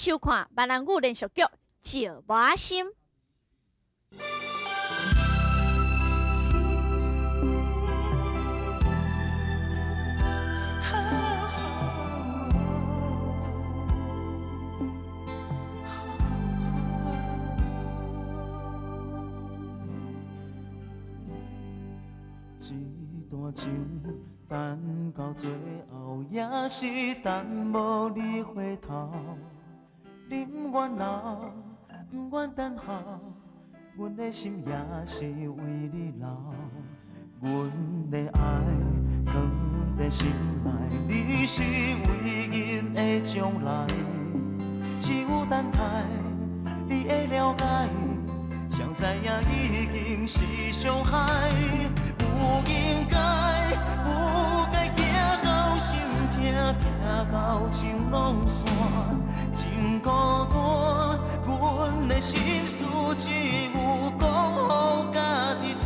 收看閩南語連續劇《石磨仔心》。這段情等到最後，也是等無你回頭。你毋願留，毋願等候，阮的心也是為你留。阮的愛藏佇心內，你是唯一的將來。只有等待你的了解，誰知影已經是傷害。不應該，不該行到心痛，行到情攏散，真孤單。阮的心事只有講予家己聽。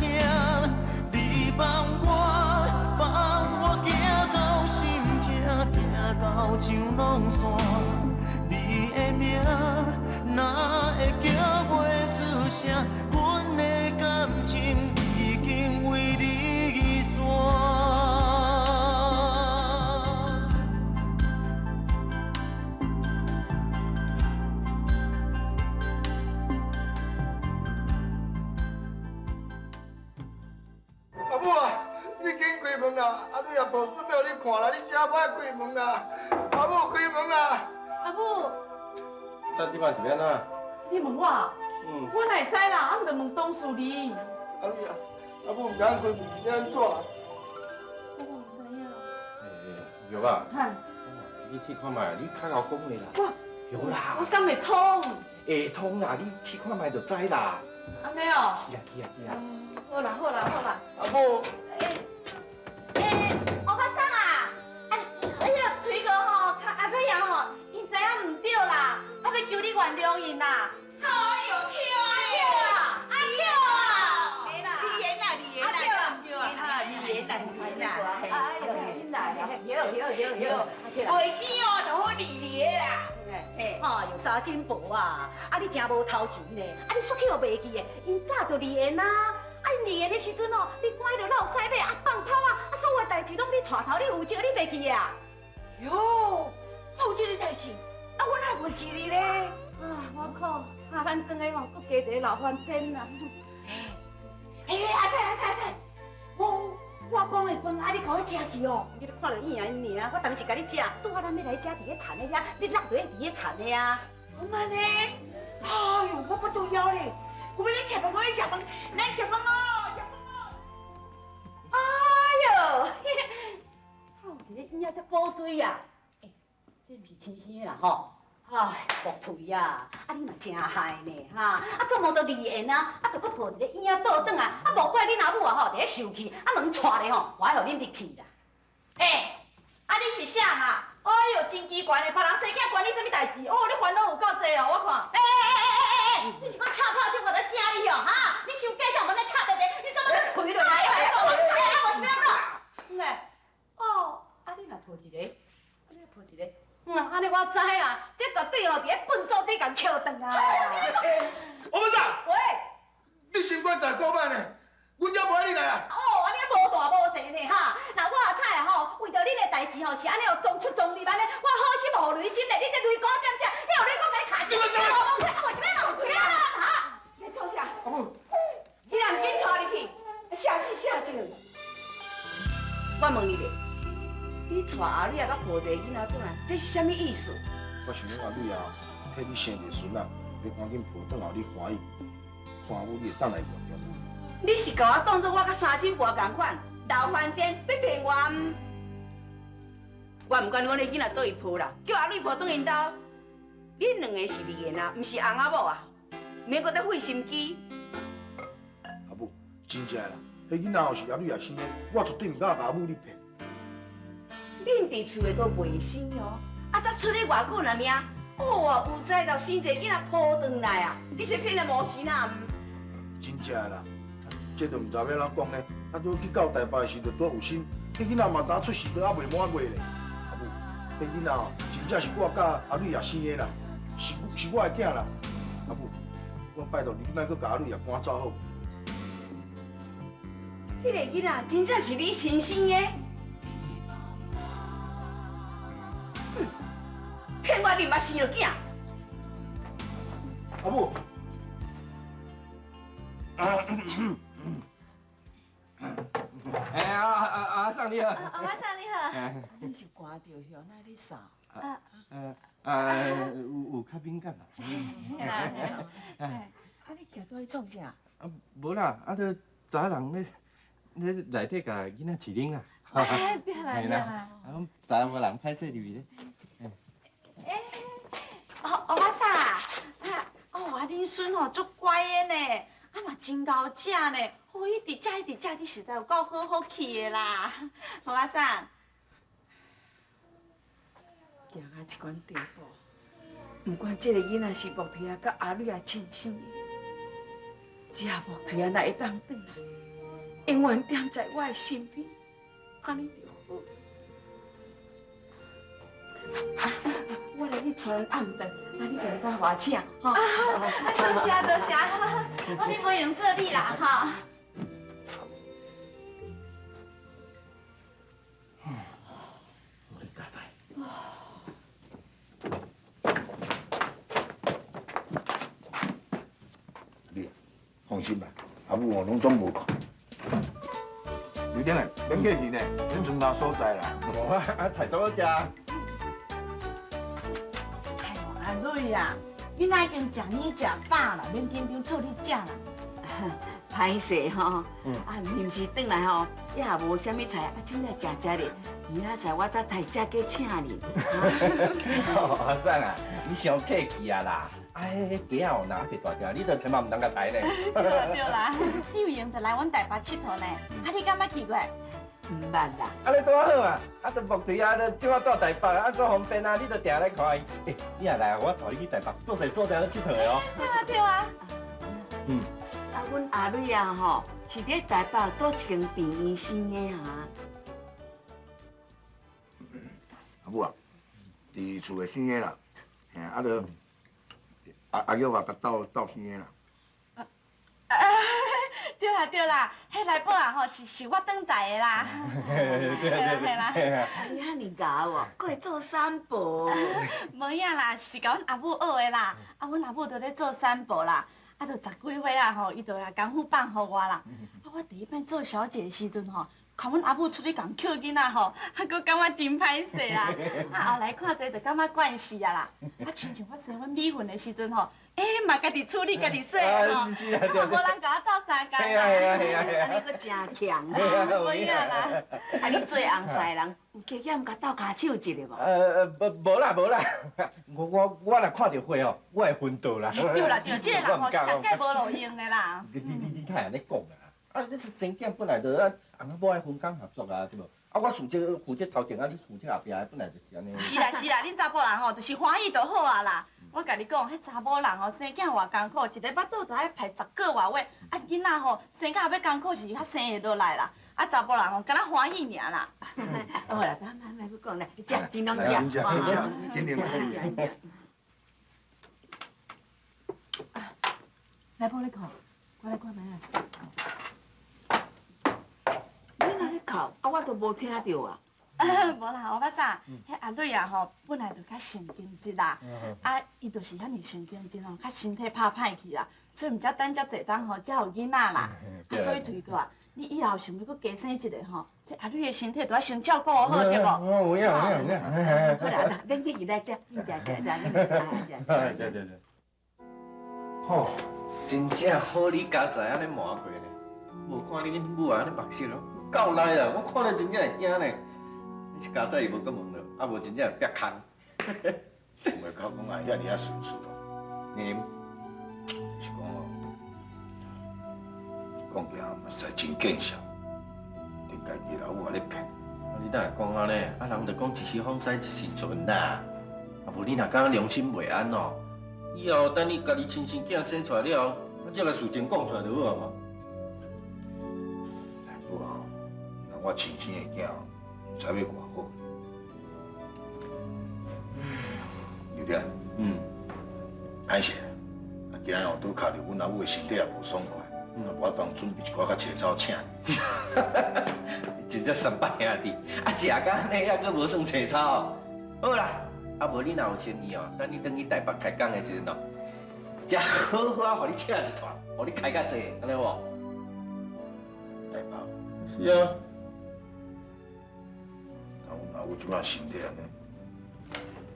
你放我，放我行到心痛，行到情攏散。你的名哪會叫袂出聲？阮的感情已經為你散。阿母啊，你緊開門啦！阿女啊抱孫予你看啦，你真歹開門啦！阿母開門啦！阿母，咱這擺是欲按怎？你問我？嗯。我哪會知啦？啊，毋著問董事長。阿女啊，阿母毋知影開門是欲按怎？我毋知影。欸，玉啊。哈。你試看覓，你較𠢕講的啦。我。有啦。我敢會通？會通啦，你試看覓就知啦。按呢哦。去啊去啊去啊！好啦好啦好啦。阿母。欸欸，歐巴桑啊，啊，彼个推哥吼，佮阿蕊仔吼，𪜶知影毋對啦，啊，欲求你原諒𪜶啦。哎呦，巧啊！阿巧啊！李言啦，李言啦，對啊，李言啦，李言啦，哎呦，恁來，對對對對，袂生哦，就好離離的啦。嘿，哎呦，三金婆啊，啊你真無頭神呢，啊你煞去予袂記的，𪜶早就離緣啊。啊，𪜶離緣的時陣哦，你趕彼落落屎尾啊放炮啊，啊所有代誌攏你帶頭，你負責，你袂記啊？喲，有這个代誌，啊我哪會袂記哩咧？啊，我靠，啊咱庄的吼，閣加一个老翻天啊！欸，阿菜阿菜阿菜，我講的飯，啊你共我食去哦。你咧看著嬰仔爾，我當時共你食，拄好咱欲來食佇咧田的遐，你落落佇咧田的啊。講按呢？哎呦，我腹肚枵咧，我欲來食飯，我欲食飯，咱食飯哦，食飯哦。哎呦，還有一个嬰仔遮古錐啊！欸，這毋是親生的啦吼。唉，木槌啊，啊你嘛真害呢哈！啊總無都離緣啊，啊閣閣抱一个嬰仔倒轉來，啊無怪恁阿母啊吼，佇咧受氣，啊門掣咧吼，我愛予恁入去啦。欸，啊你是啥啊？哎呦，真奇怪呢，別人生囝關你啥物代誌？哦，你煩惱有夠濟哦，我看。欸欸欸欸欸欸，你是講赤炮手，我就驚你哦，哈！你傷假笑，無咧赤白白，你怎麼咧開落來？欸，啊無是欲按怎？欸，哦，啊你若抱一個，啊你抱一個。嗯，按呢我知啦，這絕對吼佇咧糞掃底共抾轉來啊！王本山，喂，你心肝在古板呢？阮遮無愛你來啊！哦，按呢無大無細呢哈！若我阿彩吼，為著恁的代誌吼，是按呢裝出裝入按呢，我好心予雷針咧，你這雷公點啥？你予雷公共你卡死！你無啊，無是欲弄死啊？哈！你創啥？阿母，你若毋緊帶入去，嚇死嚇死！我問你咧。你帶阿女仔閣抱一個囡仔轉來，這是啥物意思？我想講阿女啊，替你生一个孫仔，欲趕緊抱轉來予你歡喜，看有你會當來原諒阮。你是共我當做我佮三金婆仝款，老翻天，欲騙我毋？我毋管阮的囡仔佗位抱啦，叫阿女抱轉𪜶兜。恁兩個是離緣啊，毋是翁仔某啊，免閣咧費心機。阿母，真正的啦，彼囡仔吼是阿女仔生的，我絕對毋敢共阿母你騙。恁佇厝的都袂生哦，啊，才出去偌久爾爾，哦，有才就生一個囡仔抱轉來啊！你是騙人無神啊？毋？真正的啦，這都毋知欲按怎講呢。啊，拄去到台北的時陣，拄有心，彼囡仔嘛當出世都猶未滿月咧。阿母，彼囡仔吼，真正是我佮阿女仔生的啦。是是我的囝啦。阿母，我拜託你，莫閣共阿蕊啊趕走好。彼个囡仔真正是你親生的？哼，騙我你毋捌生著囝。阿母。哎阿阿阿桑你好。阿媽桑你好。你是寒著是哦？哪咧嗽？有較敏感啦。啊，你徛佇咧創啥？啊，無啦，啊，就早人咧咧內底共囡仔飼奶啦。對啦對啦。啊，阮早無人歹勢入去咧。欸，歐巴桑啊，哦，啊，恁孫吼足乖的呢，啊嘛真𠢕食呢，哦，伊直食一直食，你實在有夠好福氣的啦，歐巴桑。行到這款地步，不管這個囡仔是木槌仔佮阿蕊仔親生的，只要木槌仔若會當轉來，永遠踮在我的身邊，按呢就好。啊，我來去傳暗頓，啊，你共我外請吼。啊，多謝多謝，我你無用做你啦吼。你放心吧，阿母哦，攏總無空。劉丁啊，免客氣呢，恁厝嘛所在啦。無啊，啊菜多好食。哎呦，阿蕊啊，你若已經食膩食飽啦，免緊張做你食啦。歹勢吼，啊，臨時轉來吼，也無啥物菜，啊，真正食食咧。明仔載我再提車過請你。阿桑啊，你傷客氣啊啦！哎，雞仔哦，若袂大隻，你就千萬毋通共刣呢。對啦對啦，你有閒就來阮台北𨑨迌呢。啊，你敢捌去過？毋捌啦。啊，你拄仔好啊，啊，就木槌啊，就這擺住台北，啊，足方便啊，你就定來看伊。欸，你若來，我帶你去台北，做陣做陣去𨑨迌的哦。對啊對啊。嗯。啊，阮阿蕊啊吼，是佇台北佗一間病院生的哈。阿母啊，佇厝的生的啦，嘿，啊，就阿阿玉啊，共鬥鬥生的啦。對啦對啦，彼來寶啊吼是是我轉載的啦。對對對。啊，你遐爾𠢕哦，閣會做三寶。無影啦，是共阮阿母學的啦。啊，阮阿母就咧做三寶啦。啊，就十幾歲啊吼，伊就共功夫放予我啦。啊，我第一擺做小姐的時陣吼，看阮阿母出去共抾囡仔吼，啊，閣感覺真歹勢啦。啊，後來看濟就感覺慣勢啊啦。啊，親像我生阮美雲的時陣吼，欸，嘛家己處理家己洗吼，啊，嘛無人共我鬥相共。係啊係啊係啊係啊！啊，你閣真強。無影啦。啊，你做翁婿人有加減共鬥跤手一下無？無啦無啦，我若看著火哦，我會昏倒啦。對啦對，這个人吼上蓋無路用的啦。你太按呢講啦，啊，你生囝本來就啊，翁仔某愛分工合作啊，對無？啊，我負責負責頭前，啊，你負責後壁，本來就是按呢。是啦是啦，恁查埔人吼就是歡喜就好啊啦。我共你講，彼查某人吼生囝偌艱苦，一个腹肚就愛排10個外月，啊，囡仔吼生甲欲艱苦是較生會落來啦。啊，查埔人吼敢若歡喜爾啦。好啦，莫莫莫閣講啦，食，盡量食，緊食，緊緊緊緊。來，幫你扣，我來看覓啊。你若咧哭，啊，我都無聽著啊。無啦，歐巴桑，彼阿蕊啊吼，本來就較神經質啦，啊，伊就是遐爾神經質吼，較身體拍歹去啦，所以毋才等遮濟冬吼，才有囡仔啦。啊，所以推過啊，你以後想欲閣加生一個吼，這阿蕊的身體都愛先照顧好，對無？有影有影有影。好啦，免客氣，來食，你食食食，你食食。對對對。吼，真正好你佳哉按呢瞞過呢，無看你恁母啊按呢目色咯，夠力啦！我看了真正會驚呢。你是佳哉伊無閣問了，啊無真正會煏空。想袂到講啊，遐爾仔順遂哦。嗯。是講哦，講起來嘛實在真見笑，連家己老母也咧騙。你哪會講按呢？啊，人就講一時風使一時船啦。啊，無你若感覺良心袂安哦，以後等你家己親生囝生出來了後，啊，才共事情講出來就好啊嘛。來母啊，那我親生的囝，毋知欲偌好。劉典，歹勢啦，啊，今日哦拄敲著阮阿母的身體也無爽快，啊，無法度準備一寡較青草請你。真正三八兄弟，啊，食甲按呢，猶閣無算青草。好啦，啊無你若有誠意哦，等你轉去台北開講的時陣哦，才好好啊，予你請一團，予你開較濟，按呢無？台北。是啊。啊，阮阿母這擺身體按呢，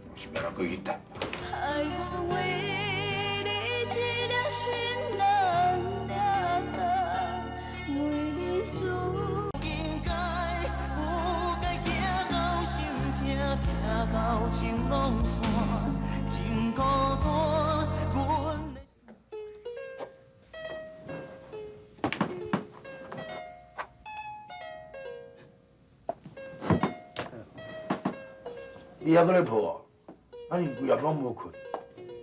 我是欲按怎閣去台北？愛我為你一粒心人掠動，為你思。應該不該行到心痛，行到情攏散，真孤單。阮的。你猶閣咧抱哦？啊，你規夜攏無睏？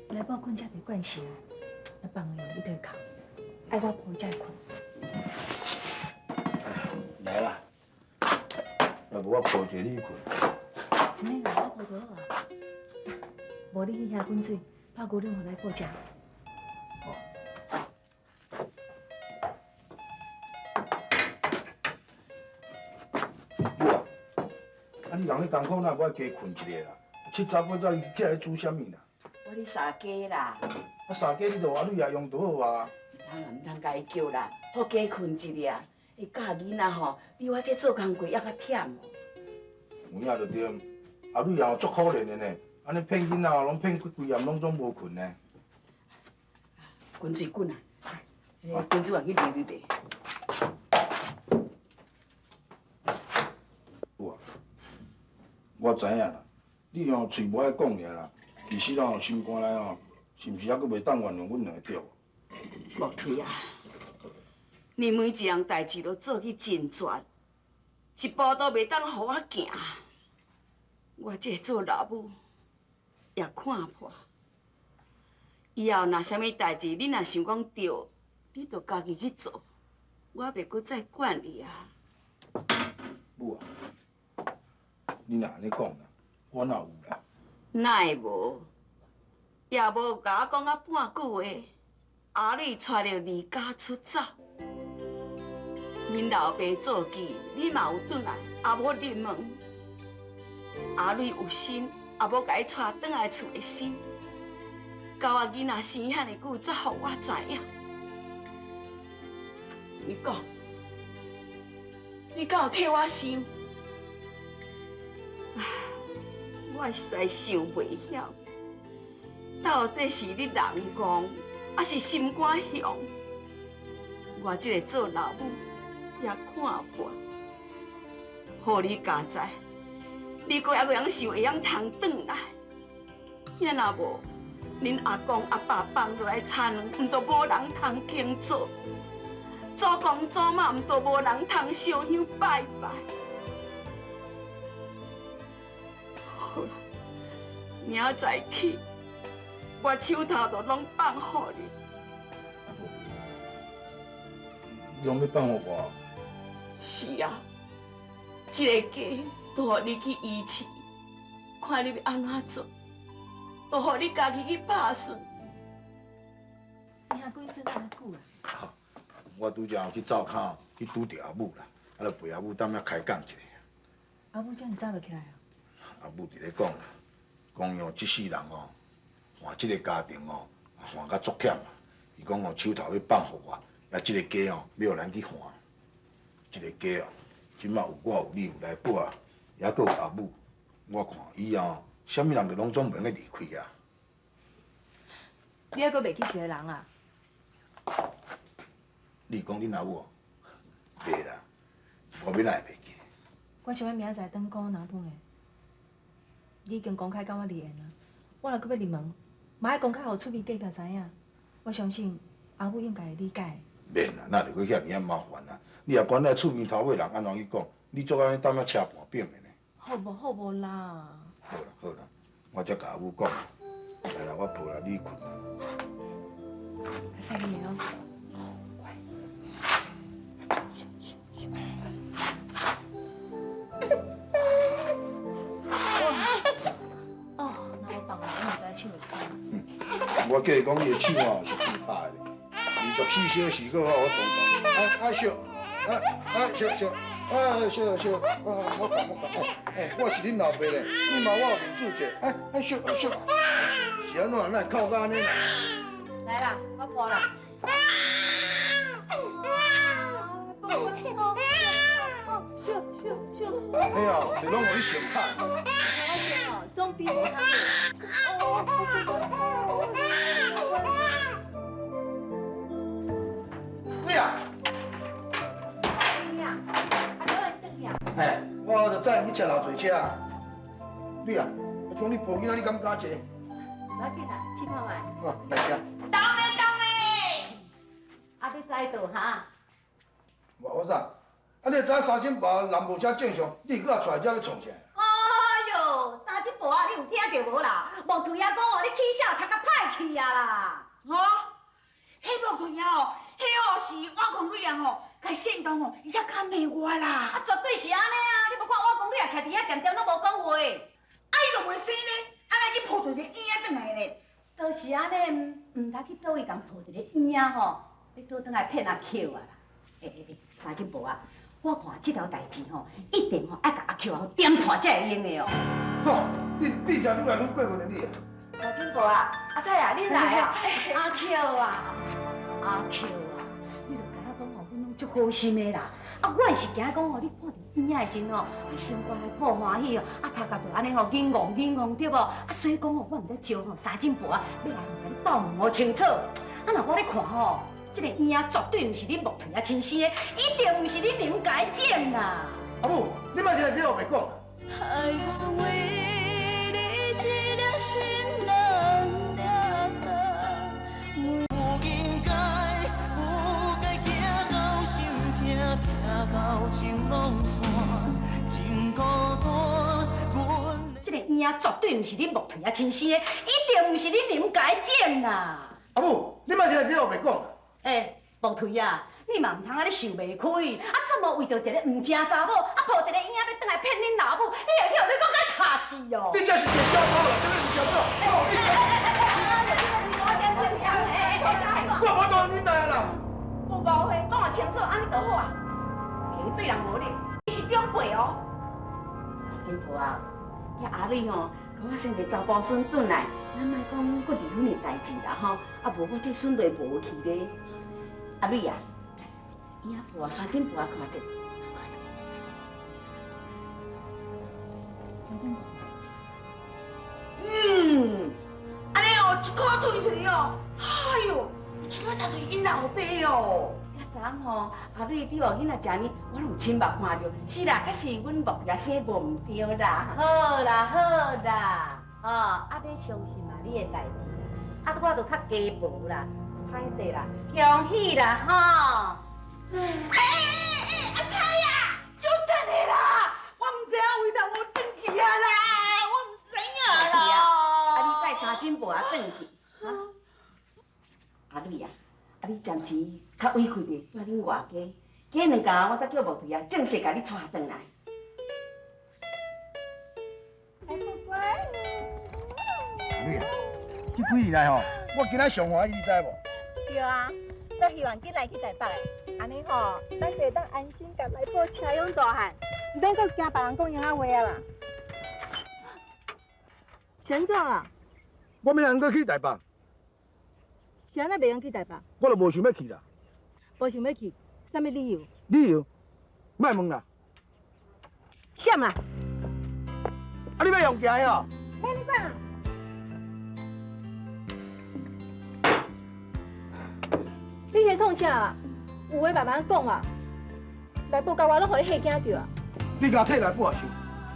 來抱睏才袂慣勢，若放伊，伊就會哭，愛我抱伊才會睏。來啦，要無我抱一个你睏。毋免啦，我抱就好啊。無你去遐滾水，泡牛奶予來抱食。母啊，啊你人咧艰苦，哪會無愛加睏一下啦？七早八早伊起來煮啥物啦？我咧掃街啦。啊，掃街你就阿女也用就好啊。毋通啊，毋通共伊叫啦，好加睏一下。伊教囡仔吼，比我這做工課猶較忝。有影就對，阿女也足可憐的呢，按呢騙囡仔攏騙規夜攏總無睏呢。滾水滾啊！滾水去入入咧。有啊，我知影啦，你吼喙無愛講爾啦，其實吼心肝內吼，是毋是猶閣袂當原諒阮兩个對無？木腿啊，你每一項代誌都做去真絕，一步都袂當予我行。我這做老母也看破，以後若啥物代誌，你若想講對，你就家己去做，我袂閣再管你啊。母啊，你若按呢講啦，我哪有啦？哪會無？也無共我講啊半句話，阿女帶著離家出走。恁老爸做記，你嘛有轉來，也無入門。阿女有心，也無共伊帶轉來厝的心。到我囡仔生遐爾久，才予我知影。你講，你敢有替我想？唉，我實在想袂曉，到底是你人戇，抑是心肝雄？我這個做老母也看破，好你佳哉，你閣猶閣會曉想會曉通轉來，遐若無，恁阿公阿爸放落來田園，毋都無人通耕作；祖公祖媽毋都無人通燒香拜拜。好啦，明仔載起，我手頭就攏放予你。你攏欲放予我？是啊，這个家都予你去維持，看你欲按怎做，都予你家己去拍算。你遐鬼孫遐久啊？我拄才去灶跤去拄著阿母啦，啊，就陪阿母踮遐開講一下。阿母遮爾早就起來啊？阿母佇咧講，講哦，這世人哦，換這個家庭哦，換甲足忝啊。伊講哦，手頭欲放予我，啊，這個家哦，欲予咱去換。這個家哦，這馬有我有你有來寶啊，猶閣有阿母，我看以後啥物人就攏總袂用離開啊。你猶閣袂記一个人啊？你是講恁阿母哦？袂啦，我欲哪會袂記？我想欲明仔載轉講阿母呢。你已經公開佮我離緣啊，我若閣欲入門，嘛愛公開予厝邊隔壁知影。我相信阿母應該會理解。免啦，哪會閣遐爾仔麻煩啊？你也管那厝邊頭尾人按怎去講？你做按呢踮遐車盤餅的呢？好無好無啦。好啦好啦，我才共阿母講。來啦，我抱啦，你睏啦。較細膩的哦。乖。哦，那我放啦，我毋知手會酸。我叫伊讲伊的手吼是自拍的，24小时阁有我动动。啊啊小，啊啊小小，啊小小，啊我讲我讲，哎，我是恁老爸咧，你嘛我有面子者，哎哎小小，是按怎？哪会哭甲按呢啦？来啦，我抱啦。哎呀，就拢予你先拍。我想哦，总比无较好。你啊，你啊，阿哥你转去啊？嘿，我就载因去车头坐车啊。你啊，我讲你抱囡仔，你敢敢坐？无要紧啦，试看觅。好，来听。当的当的。啊，欲知道哈？我我啥？啊，你知三更半南部车正常，你阁出来遮欲创啥？哎哟，三更半啊，你有听著无啦？木腿仔讲哦，你起痟读甲歹去啊啦！吼，彼木腿仔哦，彼哦是我公女人哦，共煽动哦，伊才敢骂我啦。啊，绝对是按呢啊！你无看我公女仔徛伫遐恬恬拢无讲话。啊，伊就袂生呢，啊，来去抱一个婴仔转来呢？就是按呢，毋知去佗位共抱一个婴仔吼，欲倒转来骗阿扣啊啦！欸欸欸，三更半啊！我看这条代志吼，一定吼爱共阿扣点破才会用的哦。吼，你你真愈来愈过分了你。三更半啊，阿彩啊，你来啊！阿扣啊，阿扣啊，你就知影讲吼，阮拢足好心的啦。啊，我是惊讲吼，你看著婴仔的时阵吼，啊心肝内抱欢喜哦，啊头壳就按呢吼，眼戆眼戆对无？啊，所以讲吼，我毋知招吼三更半啊，欲来共你斗问清楚。啊，若我咧看吼。这个婴仔绝对毋是恁木腿仔亲生的，一定毋是恁林家种啦。阿母，你莫听这乌白讲。爱我为你一粒心难掠动。不应该，不该惊到心痛，疼到像浪线，真孤单。这个婴仔绝对毋是恁木腿仔亲生的，一定毋是恁林家种啦。阿母，你莫听这乌白讲。欸，木腿啊，你嘛毋通按呢想袂开，啊，怎么为著一个毋正查某，啊抱一个婴仔欲转来骗恁老母，你会去予你讲甲卡死哦！你这是一个小偷啦，啥物毋正做？我无当你来啦。无误会，讲啊清楚，按呢就好啊。袂对人无礼，你是长辈哦。三更半啊，遐阿蕊吼，共我生一个查埔孙转来，咱莫讲阁离婚的代志啦吼，啊无我这孙就会无去咧。阿蕊啊，伊仔抱三更半看者，看者。三更半。嗯，按呢哦，一箍腿腿哦，哎哟，这摆才是𪜶老爸哦。较昨吼，阿蕊对我囡仔食呢，我拢有亲目看著。是啦，确实阮木腿仔生无毋对啦。好啦好啦，吼，啊欲相信嘛你的代志啦，啊我就较加无啦。歹势啦，恭喜啦吼！欸欸欸，阿彩啊，小等下啦，我毋知影为哪我转去啊啦，我毋知影啦。啊，你载三更半转去，哈？阿蕊啊，啊你暂时较委屈者，蹛恁外家，过两工我才叫木腿仔正式共你带转来。阿蕊啊，这几日来吼，我今仔上欢喜，你知无？对啊，足希望紧来去台北的，按呢吼，咱就会当安心共来宝车养大汉，毋免阁惊别人讲闲仔话啊啦。是按怎啦？我明仔载去台北。是按怎袂用去台北？我就无想欲去啦。无想欲去，啥物理由？理由？莫问啦。啥啦？啊，你欲用行的哦？免你管啦。你是创啥啦？有话慢慢讲啊！来宝佮我拢予你吓惊著啊！你敢替来宝想？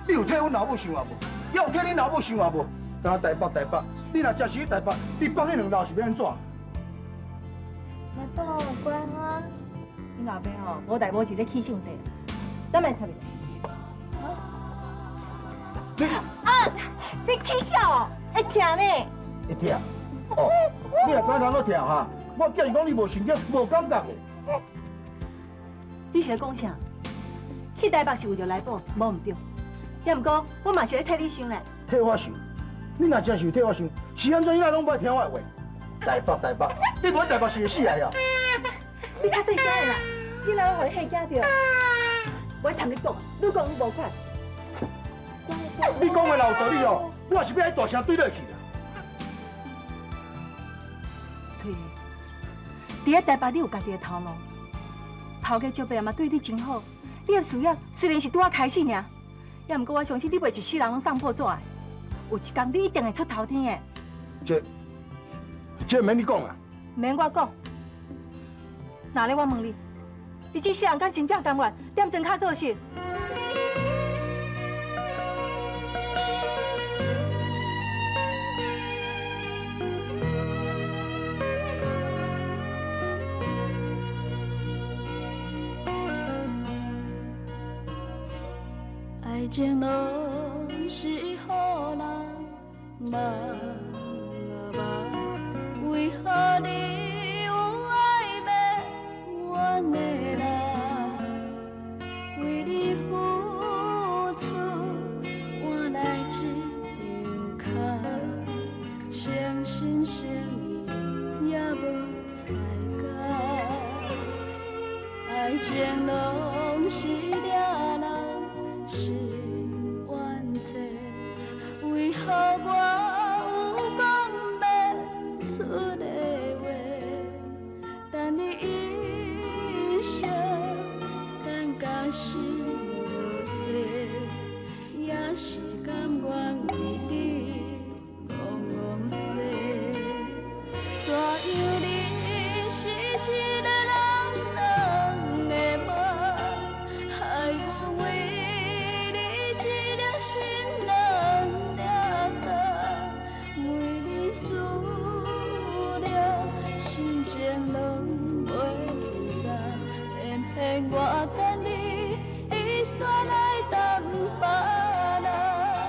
你有替阮老母想啊无？也有替恁老母想啊无？知影台北台北，你若真是去台北，你放彼两老是欲按怎？来宝乖啊！恁老爸吼无代无志咧起性地，咱莫插伊。你啊！你起痟哦，会疼呢？会疼？哦，你若知人阁疼哈？我叫伊讲你无神经，无感觉的。你是咧讲啥？去台北是为著来宝，无毋对。也毋过，我嘛是咧替你想咧。替我想？你若真是替我想，是按怎你哪拢不爱听我的话？台北台北，你無台北是會死來啊？你較細聲的啦，你若予伊嚇驚著，我參你講，愈講愈無款。你講的若有道理哦，我是欲愛大聲對落去啦。對，佇咧台北你有家己的頭路，頭家石伯嘛對你真好，你的事業雖然是拄仔開始爾，也毋過我相信你袂一世人攏送報紙的，有一天你一定會出頭天的。這免你講啊。免我講。那咧，我問你，你這世人敢真正甘願踮莊跤做事？愛情攏是予人夢啊夢，為何你有愛欲怨的人？為你付出換來這張空，誠心誠意也無彩工。愛情攏是掠人心冤找，為何我有講袂出的話？等你一生，等甲心落雪，也是甘願為你戆戆踅。怎樣你是一个人兩个夢，害阮為你一粒心兩粒重，為你思量，心情攏袂輕鬆，偏偏我等你。